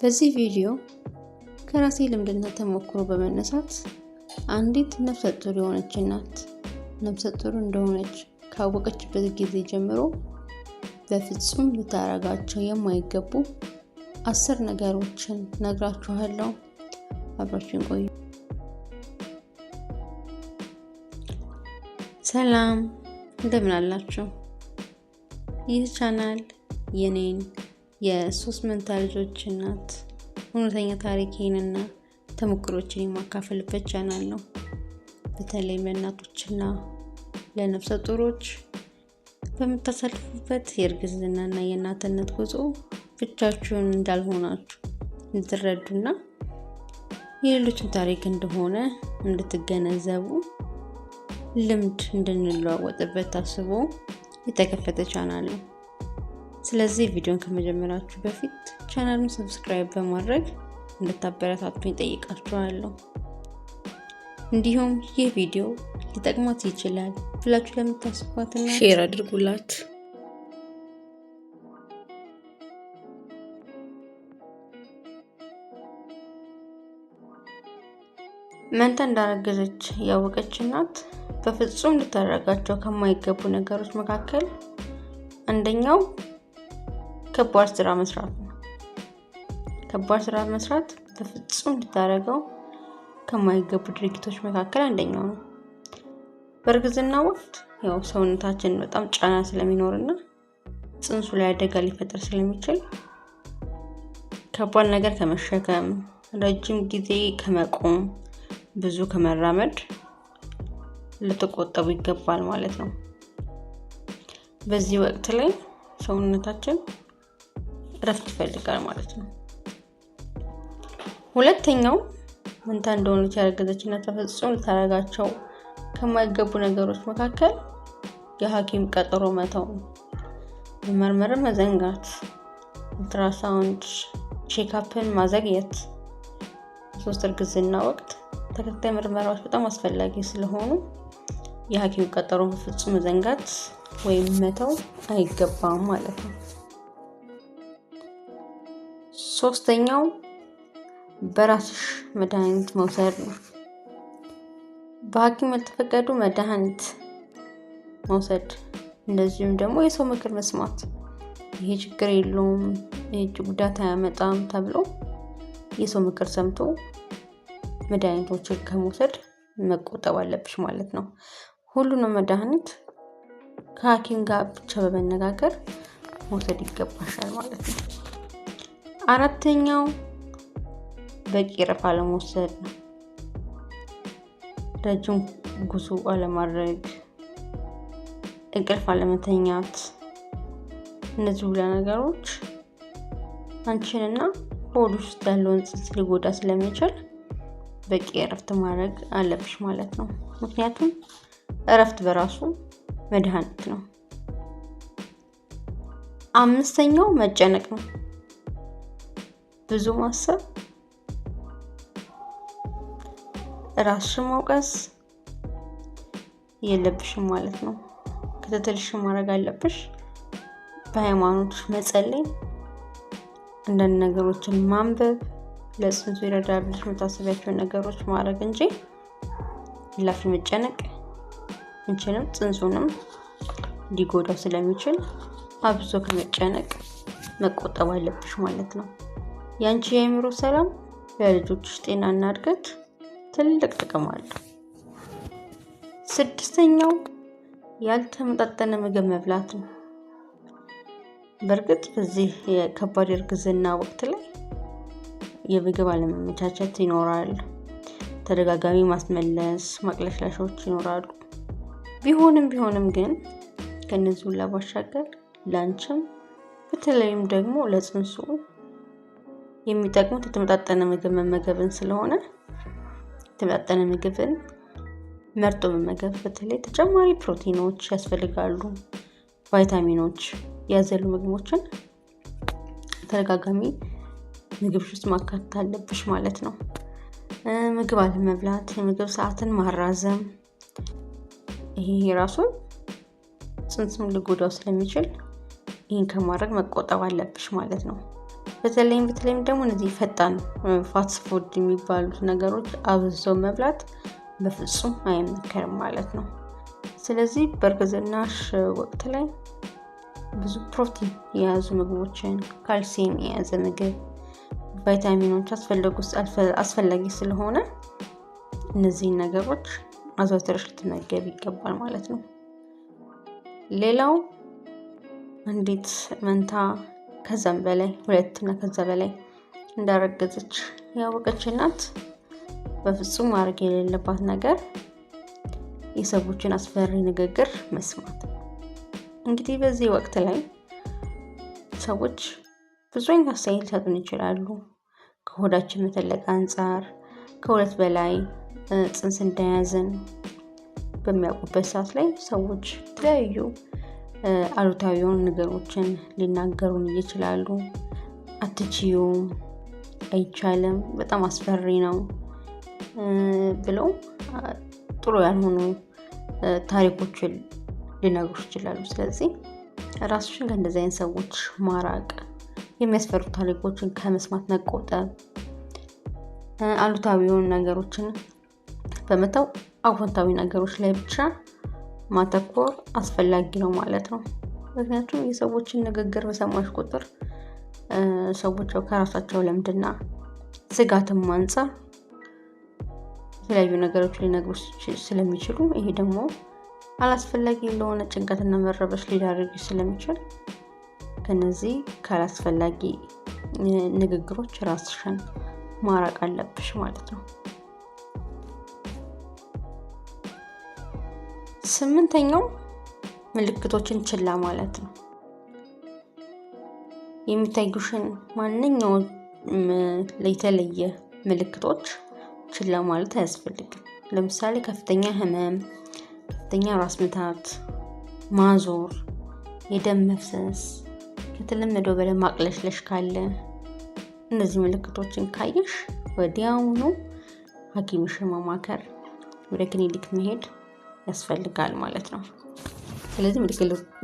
በዚህ ቪዲዮ ከራሴ ልምድና ተሞክሮ በመነሳት አንዲት ነፍሰ ጡር የሆነች እናት ነፍሰ ጡር እንደሆነች ካወቀችበት ጊዜ ጀምሮ በፍጹም ልታረጋቸው የማይገቡ 10 ነገሮችን ነግራችኋለሁ። አብራችሁን ቆዩ። ሰላም፣ እንደምን አላችሁ? ይህ ቻናል የኔን የ3 መንታ ልጆች እናት እውነተኛ ታሪኬንና ተሞክሮችን የማካፈልበት ቻናል ነው። በተለይም ለእናቶችና ለነፍሰ ጡሮች በምታሳልፉበት የእርግዝናና የእናትነት ጉዞ ብቻችሁን እንዳልሆናችሁ እንድትረዱና የሌሎችን ታሪክ እንደሆነ እንድትገነዘቡ ልምድ እንድንለዋወጥበት ታስቦ የተከፈተ ቻናል ነው። ስለዚህ ቪዲዮን ከመጀመራችሁ በፊት ቻናሉን subscribe በማድረግ እንድታበረታቱኝ ጠይቃችኋለሁ። እንዲሁም ይህ ቪዲዮ ሊጠቅማት ይችላል ብላችሁ ለምታስቧትና share አድርጉላት። መንታ እንዳረገዘች ያወቀች እናት በፍጹም ልታደርጋቸው ከማይገቡ ነገሮች መካከል አንደኛው ከባድ ስራ መስራት ነው። ከባድ ስራ መስራት በፍጹም ልታደርገው ከማይገቡ ድርጊቶች መካከል አንደኛው ነው። በእርግዝና ወቅት ያው ሰውነታችን በጣም ጫና ስለሚኖርና ጽንሱ ላይ አደጋ ሊፈጥር ስለሚችል ከባድ ነገር ከመሸከም፣ ረጅም ጊዜ ከመቆም፣ ብዙ ከመራመድ ልትቆጠቡ ይገባል ማለት ነው። በዚህ ወቅት ላይ ሰውነታችን እረፍት ይፈልጋል ማለት ነው። ሁለተኛው መንታ እንደሆነች ያረገዘች እናት በፍጹም ልታደርጋቸው ከማይገቡ ነገሮች መካከል የሐኪም ቀጠሮ መተው ነው። መመርመርን መዘንጋት፣ ultrasound checkup ን ማዘግየት። 3 እርግዝና ወቅት ተከታታይ ምርመራዎች በጣም አስፈላጊ ስለሆኑ የሐኪም ቀጠሮ በፍጹም መዘንጋት ወይም መተው አይገባም ማለት ነው። ሶስተኛው በራስሽ መድኃኒት መውሰድ ነው። በሐኪም ያልተፈቀዱ መድኃኒት መውሰድ፣ እንደዚሁም ደግሞ የሰው ምክር መስማት፣ ይሄ ችግር የለውም፣ ይሄ ጉዳት አያመጣም ተብሎ የሰው ምክር ሰምቶ መድኃኒቶችን ከመውሰድ መቆጠብ አለብሽ ማለት ነው። ሁሉንም መድኃኒት ከሐኪም ጋር ብቻ በመነጋገር መውሰድ ይገባሻል ማለት ነው። አራተኛው በቂ እረፍት አለመውሰድ ነው። ረጅም ጉዞ አለማድረግ፣ እንቅልፍ አለመተኛት፣ እነዚህ ሁሉ ነገሮች አንቺንና በሆድሽ ውስጥ ያለውን ጽንስ ሊጎዳ ስለሚችል በቂ እረፍት ማድረግ አለብሽ ማለት ነው። ምክንያቱም እረፍት በራሱ መድኃኒት ነው። አምስተኛው መጨነቅ ነው። ብዙ ማሰብ፣ ራስሽን መውቀስ የለብሽም ማለት ነው። ክትትልሽን ማድረግ አለብሽ። በሃይማኖትሽ መጸለይ፣ አንዳንድ ነገሮችን ማንበብ፣ ለጽንሱ ይረዳል ብለሽ የምታስቢያቸውን ነገሮች ማድረግ እንጂ ላፊ መጨነቅ አንቺንም ጽንሱንም ሊጎዳው ስለሚችል አብዞ ከመጨነቅ መቆጠብ አለብሽ ማለት ነው። ያንቺ የአእምሮ ሰላም ለልጆችሽ ጤናና እድገት ትልቅ ጥቅም አለው። ስድስተኛው ያልተመጣጠነ ምግብ መብላት ነው። በእርግጥ በዚህ የከባድ እርግዝና ወቅት ላይ የምግብ አለመመቻቸት ይኖራል። ተደጋጋሚ ማስመለስ፣ ማቅለሽለሾች ይኖራሉ። ቢሆንም ግን ከነዚህ ሁላ ባሻገር ላንቺም በተለይም ደግሞ ለጽንሱ የሚጠቅሙት የተመጣጠነ ምግብ መመገብን ስለሆነ የተመጣጠነ ምግብን መርጦ መመገብ፣ በተለይ ተጨማሪ ፕሮቲኖች ያስፈልጋሉ፣ ቫይታሚኖች ያዘሉ ምግቦችን ተደጋጋሚ ምግብ ውስጥ ማካተት አለብሽ ማለት ነው። ምግብ አለመብላት፣ የምግብ ሰዓትን ማራዘም፣ ይሄ ራሱ ጽንሱን ሊጎዳው ስለሚችል ይሄን ከማድረግ መቆጠብ አለብሽ ማለት ነው። በተለይም ደግሞ እነዚህ ፈጣን fast food የሚባሉት ነገሮች አብዝቶ መብላት በፍጹም አይመከርም ማለት ነው። ስለዚህ በእርግዝናሽ ወቅት ላይ ብዙ ፕሮቲን የያዙ ምግቦችን፣ ካልሲየም የያዘ ምግብ፣ ቫይታሚኖች አስፈላጊ ስለሆነ እነዚህን ነገሮች አዘውትረሽ ልትመገብ ይገባል ማለት ነው። ሌላው አንዲት መንታ ከዛም በላይ ሁለት እና ከዛ በላይ እንዳረገዘች ያወቀች እናት በፍጹም ማድረግ የሌለባት ነገር የሰዎችን አስፈሪ ንግግር መስማት። እንግዲህ በዚህ ወቅት ላይ ሰዎች ብዙ አይነት አስተያየት ሊሰጡን ይችላሉ። ከሆዳችን መተለቅ አንፃር፣ ከሁለት በላይ ጽንስ እንደያዝን በሚያውቁበት ሰዓት ላይ ሰዎች የተለያዩ አሉታዊ የሆኑ ነገሮችን ሊናገሩን ይችላሉ። አትችይውም፣ አይቻልም፣ በጣም አስፈሪ ነው ብለው ጥሩ ያልሆኑ ታሪኮችን ሊነግሩ ይችላሉ። ስለዚህ ራስሽን ከእንደዚህ አይነት ሰዎች ማራቅ፣ የሚያስፈሩ ታሪኮችን ከመስማት መቆጠብ፣ አሉታዊ የሆኑ ነገሮችን በመተው አዎንታዊ ነገሮች ላይ ብቻ ማተኮር አስፈላጊ ነው ማለት ነው። ምክንያቱም የሰዎችን ንግግር በሰማሽ ቁጥር ሰዎች ከራሳቸው ልምድና ስጋትም አንፃር የተለያዩ ነገሮች ሊነግሩ ስለሚችሉ ይሄ ደግሞ አላስፈላጊ ለሆነ ጭንቀትና መረበሽ ሊዳርግ ስለሚችል ከነዚህ ካላስፈላጊ ንግግሮች ራስሽን ማራቅ አለብሽ ማለት ነው። 8ኛው ምልክቶችን ችላ ማለት ነው። የሚታዩሽን ማንኛውም የተለየ ምልክቶች ችላ ማለት አያስፈልግም። ለምሳሌ ከፍተኛ ህመም፣ ከፍተኛ ራስ ምታት፣ ማዞር፣ የደም መፍሰስ፣ ከተለመደው በላይ ማቅለሽለሽ ካለ እነዚህ ምልክቶችን ካየሽ ወዲያውኑ ሐኪምሽን ማማከር፣ ወደ ክሊኒክ መሄድ ያስፈልጋል ማለት ነው። ስለዚህ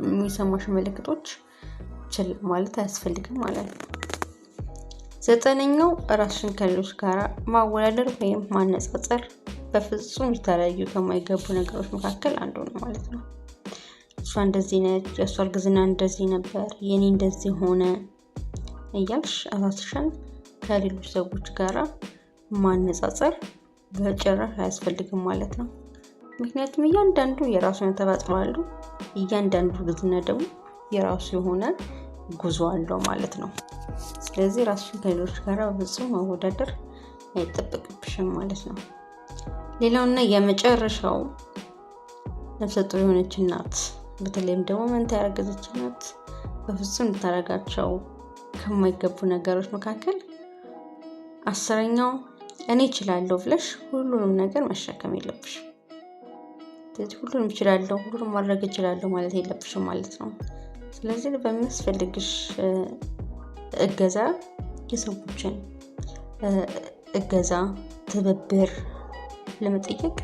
የሚሰማሽ ምልክቶች ችላ ማለት አያስፈልግም ማለት ነው። 9ኛው ራስሽን ከሌሎች ጋር ማወዳደር ወይም ማነጻጸር በፍጹም ሊታረጉ ከማይገቡ ነገሮች መካከል አንዱ ነው ማለት ነው። እሷ እንደዚህ ነች፣ የእሷ እርግዝና እንደዚህ ነበር፣ የኔ እንደዚህ ሆነ እያልሽ ራስሽን ከሌሎች ሰዎች ጋር ማነጻጸር በጭራሽ አያስፈልግም ማለት ነው። ምክንያቱም እያንዳንዱ የራሱ የሆነ ተፈጥሮ አለው፣ እያንዳንዱ እርግዝና ደግሞ የራሱ የሆነ ጉዞ አለው ማለት ነው። ስለዚህ ራስሽን ከሌሎች ጋር በፍጹም ማወዳደር አይጠበቅብሽም ማለት ነው። ሌላውና የመጨረሻው ነፍሰ ጡር የሆነች እናት በተለይም ደግሞ መንታ ያረገዘች እናት በፍጹም ልታደርጋቸው ከማይገቡ ነገሮች መካከል 10ኛው እኔ እችላለሁ ብለሽ ሁሉንም ነገር መሸከም የለብሽም። ስለዚህ ሁሉንም እችላለሁ፣ ሁሉንም ማድረግ እችላለሁ ማለት የለብሽም ማለት ነው። ስለዚህ በሚያስፈልግሽ እገዛ የሰዎችን እገዛ ትብብር ለመጠየቅ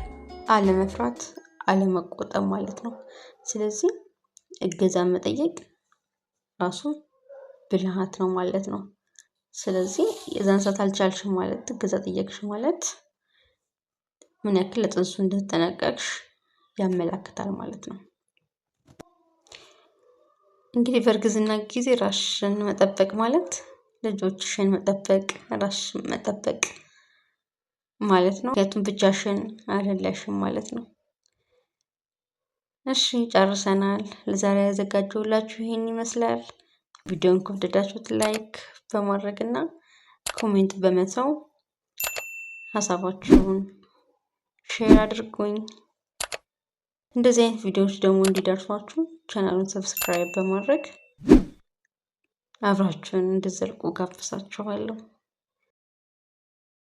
አለመፍራት፣ አለመቆጠብ ማለት ነው። ስለዚህ እገዛ መጠየቅ ራሱ ብልሃት ነው ማለት ነው። ስለዚህ የዛን ሰዓት አልቻልሽም ማለት እገዛ ጠየቅሽ ማለት ምን ያክል ለጽንሱ እንደተጠነቀቅሽ ያመላክታል ማለት ነው። እንግዲህ በእርግዝና ጊዜ ራስሽን መጠበቅ ማለት ልጆችሽን መጠበቅ፣ ራስሽን መጠበቅ ማለት ነው። ምክንያቱም ብቻሽን አይደለሽም ማለት ነው። እሺ ጨርሰናል። ለዛሬ ያዘጋጀሁላችሁ ይሄን ይመስላል። ቪዲዮውን ከወደዳችሁት like በማድረግ እና comment በመተው ሀሳባችሁን share አድርጉኝ። እንደዚህ አይነት ቪዲዮዎች ደግሞ እንዲደርሷችሁ ቻናሉን subscribe በማድረግ አብራችሁን እንድትዘልቁ ጋብዛችኋለሁ።